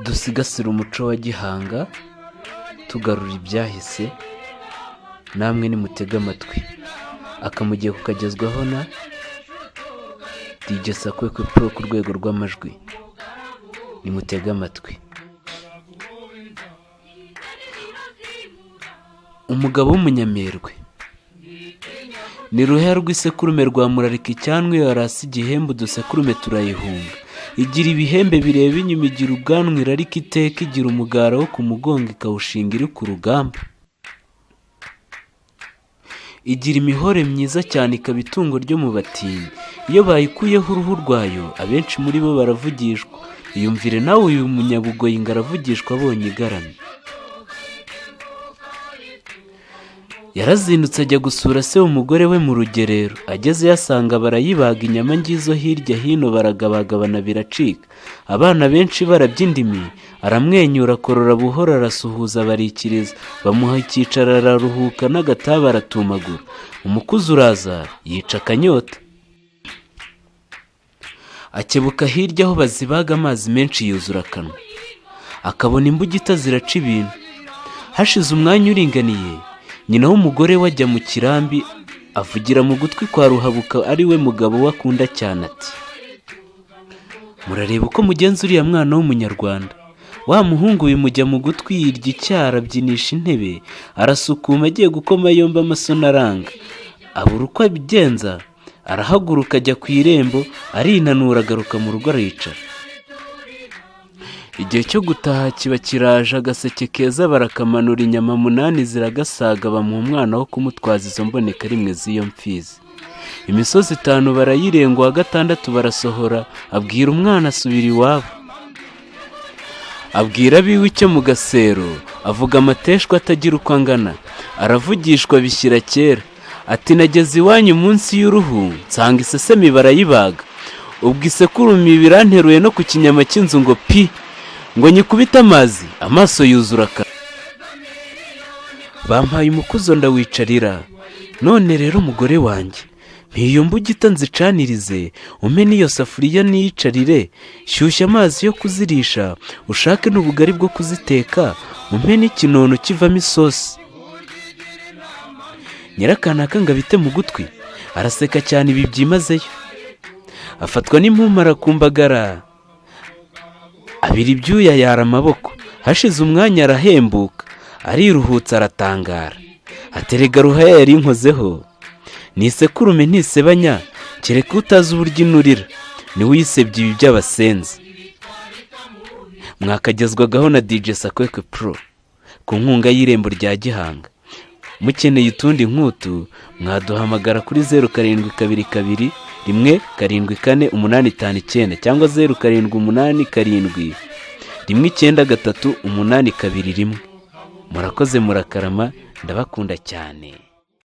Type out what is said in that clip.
Dusigasire umuco wa gihanga, tugarura ibyahise, namwe nimutege amatwi. Akamugiye kukagezwaho na DJ Sakwekwe Pro ku rwego rw'amajwi. Nimutege amatwi. Umugabo w'umunyamerwe ni ruheya rw'isekurume rwa Murarika icyanwa, iyo yarasa igihembe udusekurume turayihunga. Igira ibihembe bireba inyuma, igira ubwanwa irarika iteka, igira umugara wo ku mugongo ikawushinga iri ku rugamba. Igira imihore myiza cyane, ikaba itungo ryo mu batindi. Iyo bayikuyeho uruhu rwayo, abenshi muri bo baravugishwa. Iyumvire nawe uyu munyabugoyi ngo aravugishwa abonye igaramye. Yarazindutse ajya gusura se umugore we mu rugerero. Agezeyo asanga barayibaga inyama ngizo hirya hino, baragabagabana biracika. Abana benshi barabya indimi, aramwenyura akorora buhoro, arasuhuza barikiriza. Bamuha icyicaro araruhuka n'agataba aratumagura. Umukuzi uraza yica akanyota. Akebuka hirya aho bazibaga amazi menshi yuzura akanwa. Akabona imbugita ziraca ibintu. Hashize umwanya uringaniye, nyina w'umugore we ajya mu kirambi, avugira mu gutwi kwa Ruhabuka ari we mugabo we akunda cyane ati: murareba uko mugenza uriya mwana w'umunyarwanda. Wa muhungu bimujya mu gutwi, yirya icyara, abyinisha intebe, arasukuma agiye gukoma yombi amasoni aranga. Abura uko abigenza, arahaguruka ajya ku irembo, arinanura agaruka mu rugo aricara. Igihe cyo gutaha kiba kiraje, agaseke keza barakamanura, inyama 8 ziragasaga, bamuha umwana wo kumutwaza izo mboneka rimwe z'iyo mfizi. Imisozi 5 barayirenga, uwa 6 barasohora, abwira umwana asubira iwabo. Abwira abiwe icyo mu gasero, avuga amateshwa atagira uko angana, aravugishwa bishyira kera. Ati nageze iwanyu munsi y'uruhu, nsanga isesemi barayibaga. Ubwo isekurume biranteruye no ku kinyama cy'inzu ngo pi, ngo nyikubite amazi, amaso yuzura akanwa. Bampaye umukuzo ndawicarira. None rero mugore wanjye, mpiyo mbugita nzicanirize, umpe n'iyo safuriya niyicarire, shyushya amazi yo kuzirisha, ushake n'ubugari bwo kuziteka, umpe n'ikinono kivamo isosi. Nyirakanaka ngo abite mu gutwi, araseka cyane ibi byimazeyo. Afatwa n'impumuro arakumbagara, abira ibyuya yara amaboko. Hashize umwanya arahembuka, ariruhutsa aratangara. Aterega Ruhaya yari inkozeho, ni isekurume ntisebanya, kereka utazi uburyo inurira, niwe uyisebye ibi by'abasenzi. Mwakagezwagaho na DJ Sakwekwe Pro ku nkunga y'irembo rya Gihanga. Mukeneye utundi nkutu mwaduhamagara kuri 0722 174 859 cyangwa 0787 193 821. Murakoze murakarama, ndabakunda cyane.